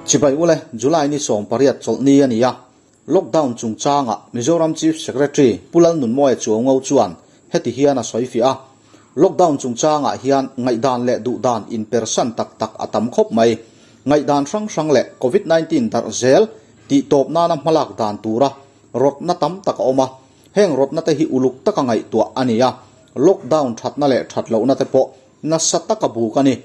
Chibai ule, July ni 18 chawlhni a ni a, Lockdown chungchangah Mizoram Chief Secretary Pu Lalnunmawia Chuaungo chuan heti hian a sawi fiah a, Lockdown chungchangah hian ngaihdan leh duhdan inpersan tak tak a tam khawp mai. Ngaihdan hrang hrang leh Covid 19 darh zel tih tawp nana hmalak dan tura rawtna tam tak a awm a, heng rawtna te hi uluk taka ngaihtuah a ni a, lockdown thatna leh that lohna te pawh nasa taka buk a ni.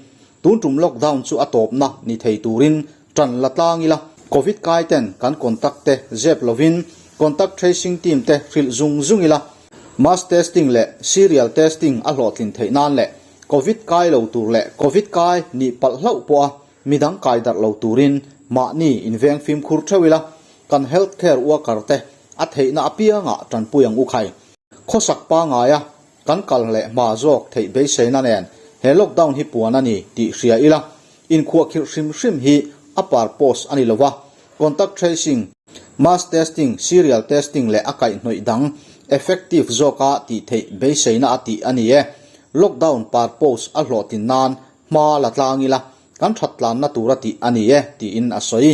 Tun tum lockdown chu a tawpna ni thei turin tan la tlang ila, Covid kai ten kan contact te zep lovin contact tracing team te hrilh zung zung ila, mass testing leh serial testing a hlawhtlin theih nan leh Covid kai lo tur leh Covid kai nih palh hlauh pawha midang kai darh lo turin mahni inveng fimkhur theuh ila, kan health care worker te a theihna apiangah tanpui ang u khai. Khawsak pangaia kan kal leh hma zawk theih beiseina nen he lockdown hi puan a ni tih hria ila, inkhuahkhirh hrim hrim hi a purpose a ni lova, contact tracing, mass testing, serial testing leh a kaihhnawih dang effective zawka tih theih beiseina a tih a ni e. Lockdown purpose a hlawhtlin nan hma la tlang ila, kan that tlanna tura tih a ni e, tiin a sawi.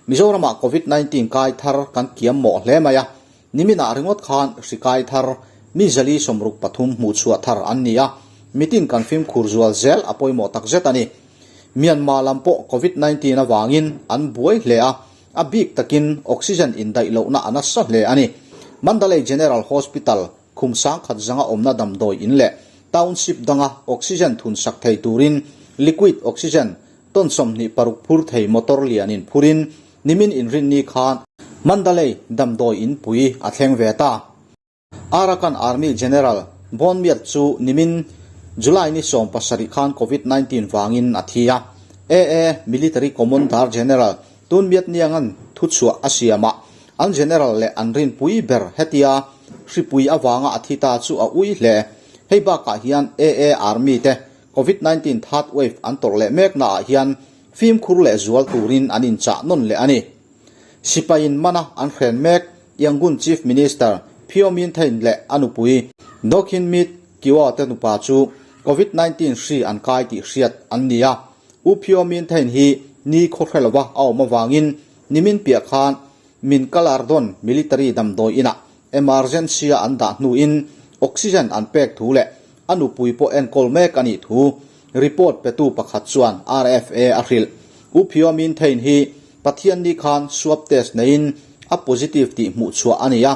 Mizoramah Covid 19 kai thar kan kiam mawh hle mai a, Niminah ringawt khan hri kai thar mi 463 hmuhchhuah thar an ni a, mitin kan fimkhur zual zel a pawimawh takzet a ni. Myanmar lam pawh Covid 19 avangin an buai hle a, a bik takin oxygen indaih lohna a nasa hle a ni. Mandalay General Hospital khum sangkhat zanga awmna damdawi in leh township danga oxygen thun sak thei turin liquid oxygen ton 26 phur thei motor lianin phurin Nimin inrinni khan Mandalay damdawi in pui a thleng ve ta. Arakan Army General Bon Myat chu nimin July ni 17 khan Covid 19 vangin a thi a. AA Military Commandar General Tun Myat Niangan thuchhuah a siam a, an General leh an rinpui ber hetia hripui avanga a thi ta chu a ui hle. Hei bakah hian AA Army te Covid 19 third wave an tawrh leh meknaah hian Fimkhur leh zual turin an inchah nawn leh a ni. Sipaiin mana an hren mek Yangon Chief Minister Phyo Min Thein leh a nupui Daw Khin Myit Kyaw te nupa chu Covid 19 hri an kai tih hriat an ni a. U Phyo Min Thein hi ni khaw hre lova a awm avangin nimin piah khan Min Kalardon Military damdawi inah emergency a an dah hnuin oxygen an pek thu leh a nupui pawh enkawl mek a nih thu report petu pakhat chuan RFA a hrilh. U Phyo Min Thein hi Pathianni khan swab test neiin a positive tih hmuh chhuah a ni a,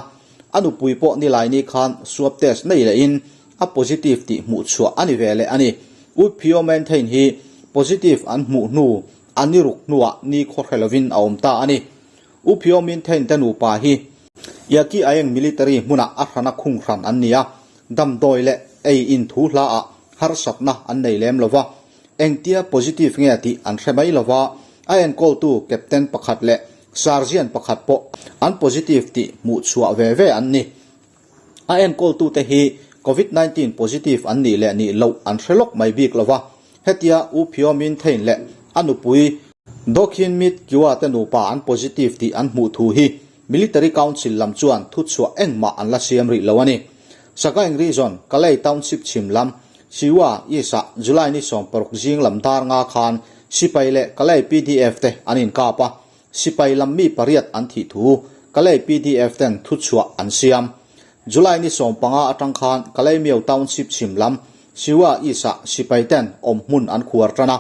a nupui pawh Nilaini khan swab test nei lehin a positive tih hmuh chhuah a ni ve leh a ni. U Phyo Min Thein hi positive an hmuh hnu a ni ruk hnuah ni khaw hre lovin a awm ta a ni. U Phyo Min Thein te nupa hi Yaki Aeng military hmunah a hrana khung hran an ni a, Damdawi leh ei in thu hla ah harsatna an nei lem lova, engtia positive nge tih an hre mai lova, a enkawltu captain pakhat leh sergeant pakhat pawh an positive tih hmuh chhuah ve ve an ni. A enkawltute hi Covid 19 positive an nih leh nih loh an hre lawk mai bik lova, hetia U Phyo Min Thein leh a nupui Daw Khin Myit Kyaw te nupa an positive tih an hmuh thu hi Military Council lam chuan thuchhuah engmah an la siam rih lo a ni. Sagaing Region, Kalay Township chhim lam, Siwa East-ah July ni 16 zing lam dar nga khan sipai leh Kalay PDF te an inkap a, sipai lam mi pariat an thih thu Kalay PDF ten thuchhuah an siam. July ni 15 atang khan Kalaymyo Township chhim lam, Siwa East-ah sipai ten awm hmun an khuar tan a,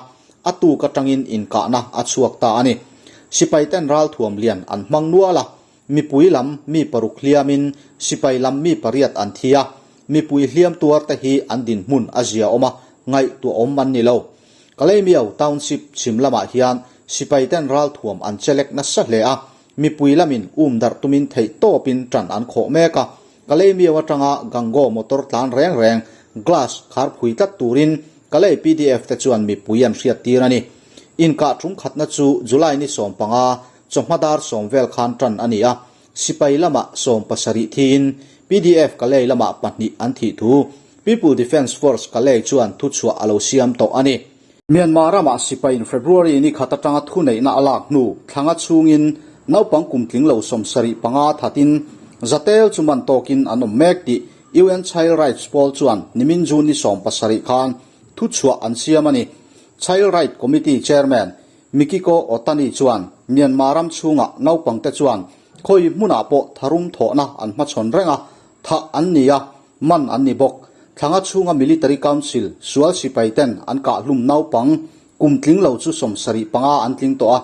a tuk atangin inkahna a chhuak ta a ni. Sipai ten ralthuam lian an hmang nual a, mipui lam mi paruk hliamin sipai lam mi pariat an thi a, mipui hliam tuar te hi an dinhmun a zia awm a, ngaihtuahawm an ni lo. Kalaymyo Township chhim lamah hian sipai ten ralthuam an chelek nasa hle a, mipui lamin um darh tumin theih tawpin tan an khawh mek a, Kalaymyo atanga Gango motor tlan reng reng glass khar phui tlat turin Kalay PDF te chuan mipui an hriat tir a ni. Inkah tum khatna chu July ni 15, chawhma dar 10 vel khan tan a ni a, sipai lamah 17 thiin PDF Kalay lamah pahnih an thih thu People Defence Force Kalay chuan thuchhuah a lo siam tawh a ni. Myanmar ramah sipaiin February ni khat atanga thuneihna a lak hnu thlanga chhungin naupang kum tling lo 75 thatin zatel chu man tawkin an awm mek tih UN Child Rights pawl chuan nimin June ni 17 khan thuchhuah an siam a ni. Child Right Committee Chairman. Mikiko Otani chuan Myanmar ram chhunga naupangte chuan khawi hmunah pawh tharum thawhna an hmachhawn reng a, thah an ni a, man an ni bawk. Thlanga chhunga Military Council sual sipai ten an kahhlum naupang kum tling lo chu 75 an tling tawh a,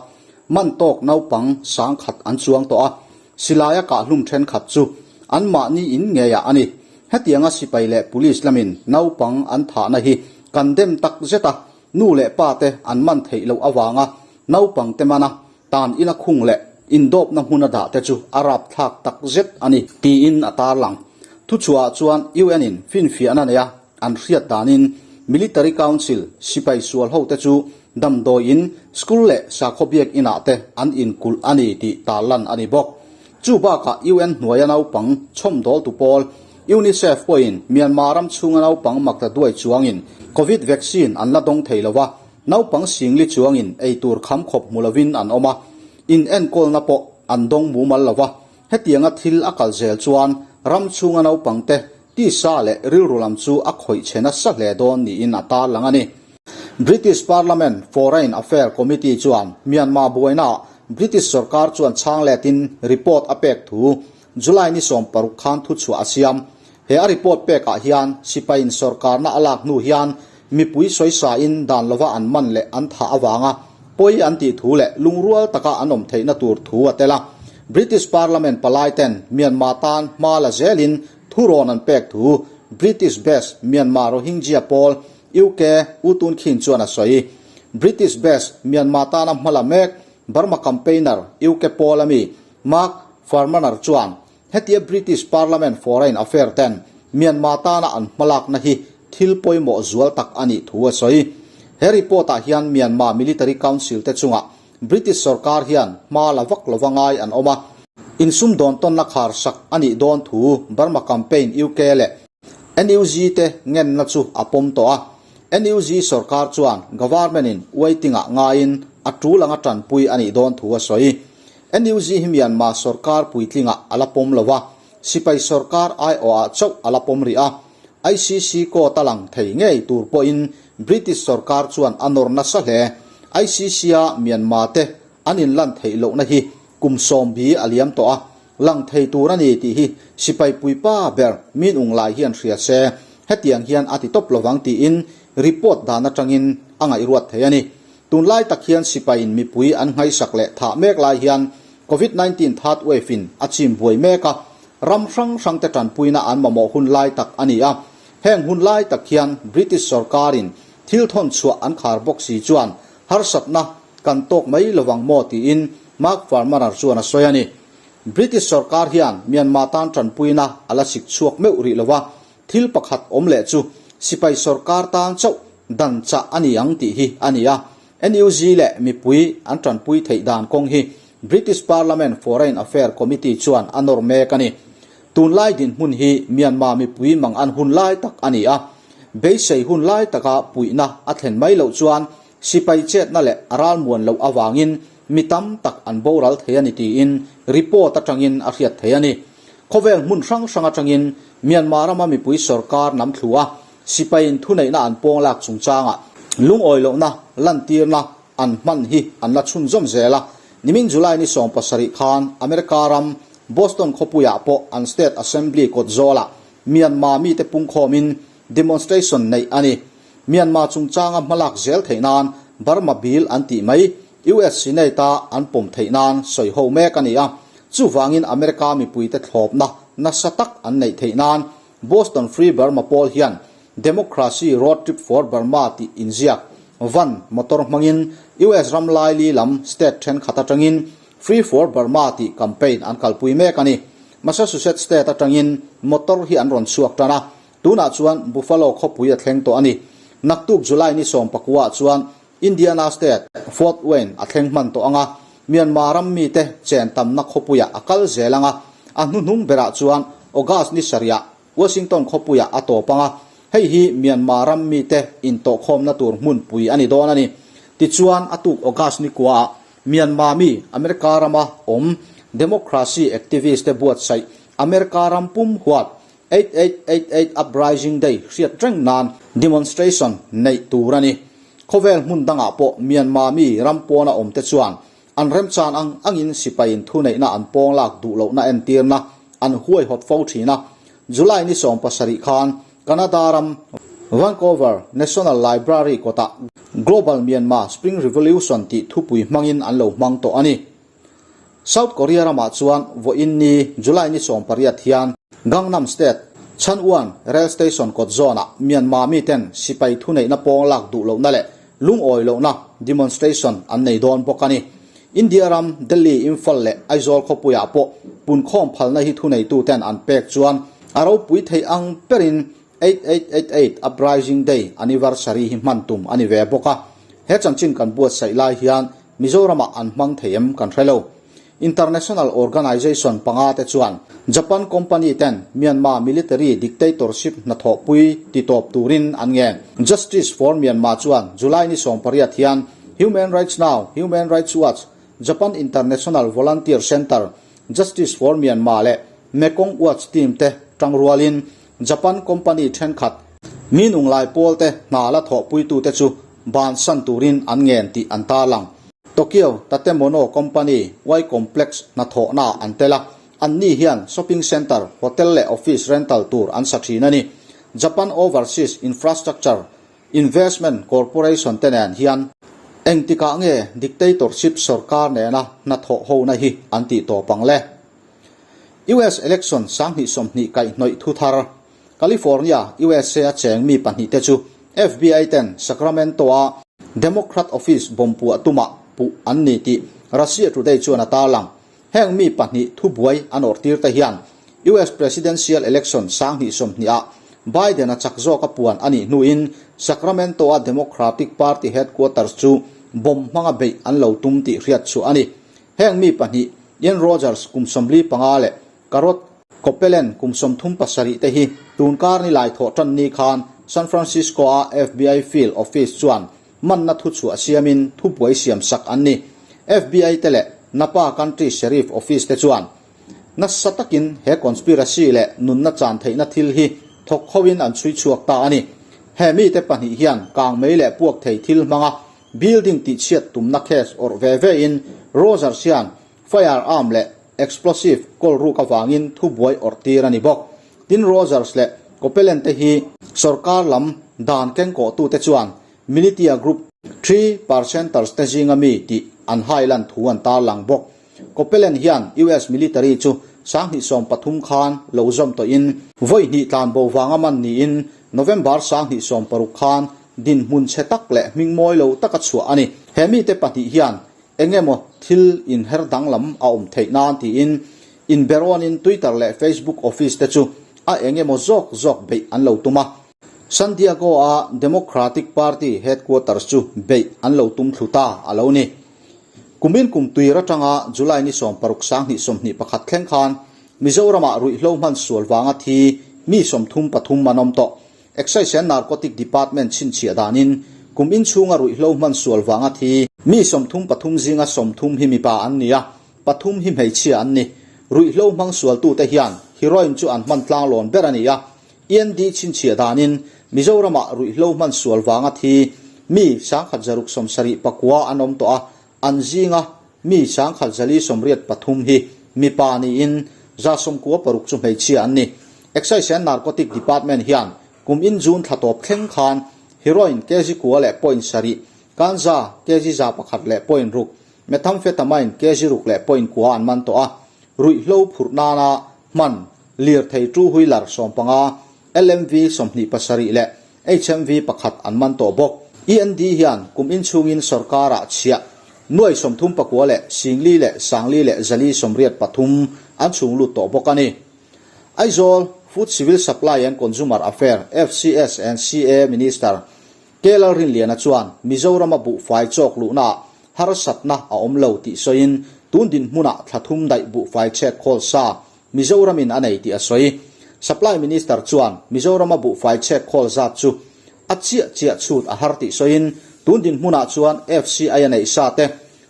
man tawk naupang 10,000 an chuang tawh a, silaia kahhlum thenkhat chu anmahni in ngeiah a ni. Hetianga sipai leh police lamin naupang an thahna hi kan dem tak zet a, nu leh pa te an man theih loh avanga naupang te mana tan ina khung leh indawpna hmuna dah te chu a rapthlak tak zet a ni, tiin a tarlang. Thuchhuahah chuan UN in finfiahna neia an hriat danin Military Council sipai sual ho te chu damdawiin school leh sakhaw biak inah te an inkulh a ni tih tarlan a ni bawk. Chu bakah UN hnuaia naupang chhawmdawltu pawl UNICEF pawhin Myanmar ram chhunga naupang makta duai chuangin Covid vaccine an la dawng thei lo va, naupang singli chuangin eitur kham khawp hmu lovin an awm a, in enkawlna pawh an dawng mumal lo va. Hetianga thil a kal zel chuan ram chhunga naupangte tisa leh rilru lam chu a khawih chhe nasa hle dawn niin a tarlang a ni. British Parliament Foreign Affair Committee chuan Myanmar buainaah British sorkar chuan chhang letin report a pek thu July ni 16 khan thuchhuah a siam. He a report pekah hian sipaiin sorkarna a lak hnu hian mipui sawisain dan lova an man leh an thah avanga pawi an tih thu leh lungrual taka an awm theihna tur thu a tel a. British Parliament palai ten Myanmar tan hma la zelin thurawn an pek thu British based Myanmar Rohingya pawl UK U Tun Khin chuan a sawi. British based Myanmar tana hma la mek Burma campaigner UK pawl ami Mark Farmaner chuan Hetia British Parliament Foreign Affair ten Myanmar tana an hmalakna hi thil pawimawh zual tak a nih thu a sawi. He report ah hian Myanmar Military Council te chungah British sorkar hian hma la vak lova ngai an awm a. Insumdawn tawnna khar sak a nih dawn thu Burma Campaign UK leh NUG te ngenna chu a pawm tawh a. NUG sorkar chuan government in waiting ah ngaiin a tul anga tanpui a nih dawn thu a sawi. NUG hi Myanmar sorkar puitlingah a la pawm lo a, sipai sorkar aiawhah chauh a la pawm rih a. ICC court a lang thei ngei tur pawhin British sorkar chuan a nawr nasa hle. ICC-a Myanmar te an inlan theih lohna hi kum 70 a liam tawh a, lang thei tur a ni tih hi sipai puipa ber min ung lai hian hria se, hetiang hian a ti tawp lovang tiin report dan atangin a ngaihruat thei a ni. Tunlai tak hian sipaiin mipui an nghaisak leh thah mek lai hian Covid 19 third wave in a chim buai mek a, ram hrang hrang te tanpuina an mamawh hun lai tak a ni a. Heng hun lai tak hian British sorkarin thil thawn chhuah an khar bawk si chuan harsatna kan tawk mai lovang maw tiin Mark Farmaner chuan a sawi a ni. British sorkar hian Myanmar tan tanpuina a la sik chhuak meuh rih lova, Thil pakhat awm leh chu sipai sorkar tan chauh dan chah a ni ang tih hi a ni a. NUG leh mipui an tanpui theih dan kawng hi British Parliament Foreign Affair Committee chuan a nawr mek a ni. Tunlai dinhmun hi Myanmar mipui mang an hun lai tak a ni a. Beisei hun lai taka puihna a thlen mai loh chuan sipai chetna leh a ralmuan loh avangin mi tam tak an boral thei a ni tiin report atangin a hriat thei a ni. Khawvel hmun hrang hrang atangin Myanmar rama mipui sorkar nam thlu a, sipaiin thuneihna an pawng lak chungchangah lungawi lohna lantirna an hman hi an la chhunzawm zel a. Nimin July ni 17 khan America ram Boston khawpuiah pawh an State Assembly kawt zawlah Myanmar mite pungkhawmin demonstration neih a ni. Myanmar chungchanga hmalak zel theih nan Burma Bill an tih mai US Senate-a an pawm theih nan sawi ho mek a ni a. Chuvangin America mipuite thlawpna nasa tak an neih theih nan Boston Free Burma pawl hian Democracy Road Trip for Burma tih inziak van motor hmangin US ram laili lam state thenkhat atangin Free for Burma tih campaign an kalpui mek a ni. Massachusetts state atangin motor hi an rawn chhuak tan a, Tunah chuan Buffalo khawpui a thleng tawh a ni. Naktuk July ni 19 ah chuan Indiana State, Fort Wayne a thleng hman tawh ang a, Myanmar ram mite chen tamna khawpuiah a kal zel ang a, a hnuhnung berah chuan August ni 7 ah Washington khawpuiah a tawp ang a, hei hi Myanmar ram mite intawhkhawmna tur hmunpui a ni dawn a ni. Tichuan a tuk August ni kua ah Myanmar mi America rama awm democracy activist te buatsaih America ram pum huat 8888 Uprising Day hriat reng nan demonstration neih tur a ni. Khawvel hmun dangah pawh Myanmar mi ram pawna awmte chuan an remchan ang angin sipaiin thuneihna an pawng lak duh lohna entirna an huaihawt fo thin a. July ni 17 khan Canada ram Vancouver National Library kawtah Global Myanmar Spring Revolution tih thupui hmangin an lo hmang tawh a ni. South Korea ramah chuan vawiin ni July ni 18 hian Gangnam State, Chanwon Rail Station kawt zawnah Myanmar miten sipai thuneihna pawng lak duh lohna leh lungawi lohna demonstration an nei dawn bawk a ni. India ram Delhi, Imphal leh Aizawl khawpuiah pawh punkhawm phalna hi thuneituten an pek chuan a ropui thei ang berin 8888 Uprising Day anniversary hi hman tum a ni ve bawk a. He chanchin kan buatsaih lai hian Mizoramah an hmang thei em kan hre lo. International organization panga te chuan Japan company ten Myanmar military dictatorship hnathawhpui ti tawp turin an ngen. Justice for Myanmar chuan July ni 18 hian Human Rights Now, Human Rights Watch, Japan International Volunteer Center, Justice for Myanmar leh Mekong Watch team te tangrualin Japan company thenkhat mi nunglai pawl te hna la thawhpuitute chu bansan turin an ngen tih an tarlang. Tokyo Tatemono Company Y Complex hnathawhnaah an tel a, anni hian shopping centre, hotel leh office rental tur an sa thin a ni. Japan Overseas Infrastructure Investment Corporation te nen hian engtikah nge dictatorship sorkar nena hnathawh hona hi an tih tawp ang le? US election 2020 kaihhnawih thu thar, California, USA a cheng mi pahnihte chu FBI ten Sacramento-a Democrat office bomb puah tumah puh an ni tih Russia Today chuan a tarlang. Heng mi pahnih thubuai an awrhtir te hian US presidential election 2020-ah Biden-a chak zawka puan a nih hnuin Sacramento-a Democratic Party headquarters chu bomb hmanga beih an lo tum tih hriat chhuah a ni. Heng mi pahnih Ian Rogers kum 45 leh Carrot Copeland kum 37 te hi tunkar ni lai thawh tan ni khan San Francisco-a FBI field office chuan manna thu chhuah siamin thubuai siam sak an ni. FBI te leh Napa Country Sheriff Office te chuan nasa takin he conspiracy leh nunna chan theihna thil hi thawk hoin an chhui chhuak ta a ni. He mite pahnih hian kangmei leh puak thei thil hmanga building tihchhiat tumna case awrh ve ve in Rogers hian firearm leh explosive kawl ruk avangin thubuai awrh tir a ni bawk. Tin Rogers leh Copeland te hi sorkar lam dan kengkawhtute chuan militia group Three Percenters te zinga mi tih an hailan thu an tarlang bawk. Copeland hian US military chu 2013 khan lo zawm tawhin vawi hnih tlan bo vanga man niin November 2016 khan dinhmun chhe tak leh hming mawi lo taka chhuah a ni. He mite pahnih hian eng emaw thil inher danglam a awm theih nan tiin inberawnin Twitter leh Facebook office te chu a eng emaw zawk zawk beih an lo tum a. San Diego-a Democratic Party headquarters chu beih an lo tum thlu ta a lo ni. Kumin kum tuir atanga July ni 16 2021 thleng khan Mizoramah ruihhlo hman sual vanga thi mi 33 an awm tawh. Excise and Narcotic Department chhinchhiah danin kum inchhunga ruihhlo hman sual vanga thi mi 33 zinga 30 hi mipa an ni a, pathum hi hmeichhia an ni. Ruihhlo hmang sualtute hian heroin chu an hman tlanglawn ber a ni a. END chhinchhiah danin Mizoramah ruihhlo hman sual vanga thi mi 1679 an awm tawh a, an zinga mi 1183 hi mipa niin 96 chu hmeichhia an ni. Excise and Narcotic Department hian kum in June thla tawp thleng khan heroin kg kua leh point sarih, ganja kg 101 leh point ruk, methamphetamine kg ruk leh point kua an man tawh a. Ruihhlo phurh nana hman lirthei two wheeler 15, LMV 27 leh HMV pakhat an man tawh bawk. END hian kum inchhungin sorkarah chhiah nuai 39 leh singli leh sangli leh zali 83 an chhung lut tawh bawk a ni. Aizawl Food Civil Supply and Consumer Affair, FCS and CA, Minister K Lalrinliana chuan Mizorama buhfai chawk luhnaah harsatna a awm lo tih sawiin tun dinhmunah thla thum daih buhfai chhek khawl sa Mizoramin a nei tih a sawi. Supply Minister chuan Mizorama buhfai chhek khawl zat chu a chiah chiah chhut a har tih sawiin tun dinhmunah chuan FCI a neih sa te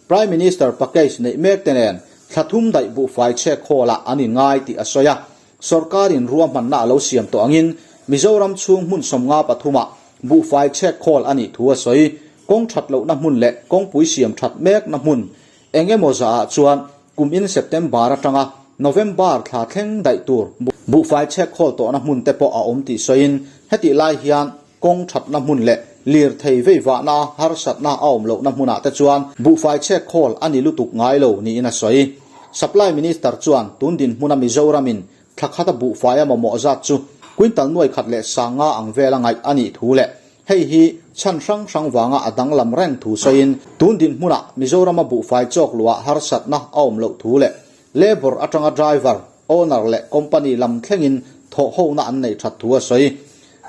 Prime Minister package neih mek te nen thla thum daih buhfai chhek khawlah an inngai tih a sawi a. Sorkarin ruahmanna a lo siam tawh angin Mizoram chhung hmun 53ah buhfai chhek khawl a nih thu a sawi. Kawng that lohna hmun leh kawngpui siam that mekna hmun eng emaw zahah chuan kum in September atanga November thla thleng daih tur buhfai chhek khawl tawhna hmun te pawh a awm tih sawiin hetih lai hian kawng thatna hmun leh lirthei veivahna harsatna a awm lohna hmunah te chuan buhfai chhek khawl a ni lutuk ngai lo niin a sawi. Supply Minister chuan tun dinhmuna Mizoramin thla khata buhfai a mamawh zat chu quintal nuai khat leh sanga ang vela ngaih a nih thu leh hei hi chhan hrang hrang vanga a danglam reng thu sawiin tun dinhmunah Mizorama buhfai chawk luah harsatna a awm loh thu leh labour atanga driver, owner leh company lam thlengin thawhhona an neih that thu a sawi.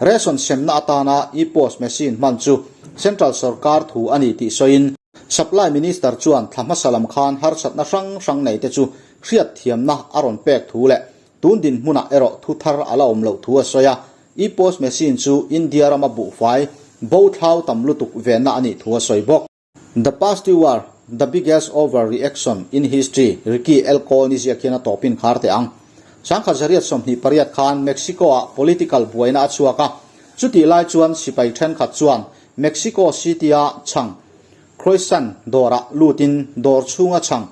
Ration semna atana e-post machine hman chu central sorkar thu a ni tih sawiin Supply Minister chuan thla hmasa lam khan harsatna hrang hrang nei te chu hriatthiamna a rawn pek thu leh tun dinhmunah erawh thu thar a la awm loh thu a sawi a, e-post machine chu India rama buhfai bo thlau tam lutuk venna a nih thu a sawi bawk. The Past War, The Biggest Overreaction in History, Ricky L. Cole ni ziak hian a tawpin khar teh ang. Sangkhat zariat 28 khan Mexico-ah political buaina a chhuak a, chutih lai chuan sipai thenkhat chuan Mexico City-a chhang Croissant dawrah lutin dawr chhunga chhang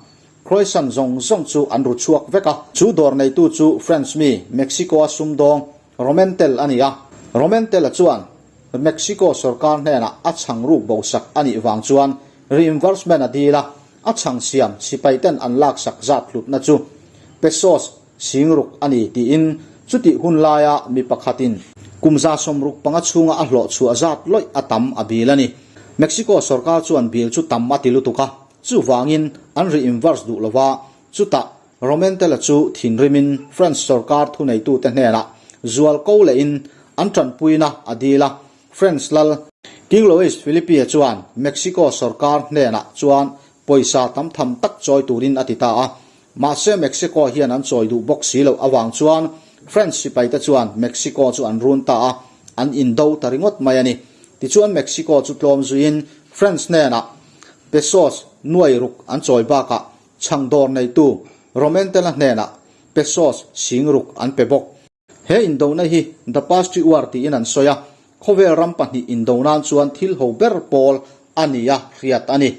Croissant zawng zawng chu an ru chhuak vek a. Chu dawr neitu chu French mi, Mexico-a sumdawng Romentel a ni a. Romentel-a chuan Mexico sorkar hnenah a chhang ruk bo sak a nih vang chuan reimbursement a dil a, a chhang siam sipaiten an laksak zat hlutna chu pesos singruk a ni tiin chutih hun laia mi pakhatin kum 65 chhunga a hlawh chhuah zat lawih a tam a bil a ni. Mexico sorkar chuan bil chu tam a ti lutuk a. Chuvangin an reimburse duh lova, chutah Romentela chu thinrimin French sorkar thuneitute hnenah zual ko lehin an tanpuina a dil a, French lal King Louis Philippe chuan Mexico sorkar hnenah chuan pawisa tam tham tak chawi turin a ti ta a, mahse Mexico hian an chawi duh bawk si loh avang chuan French sipaite chuan Mexico chu an run ta a, an indo ta ringawt mai a ni. Tichuan Mexico chu tlawm zuiin French hnenah Pesos nuai ruk an chawi bakah chhang dawr neitu Romentela hnenah pesos sing ruk an pe bawk. He indona hi The Pastry War tiin an sawi a, khawvel ram pahnih indo nan chuan thil ho ber pawl a nia hriat a ni.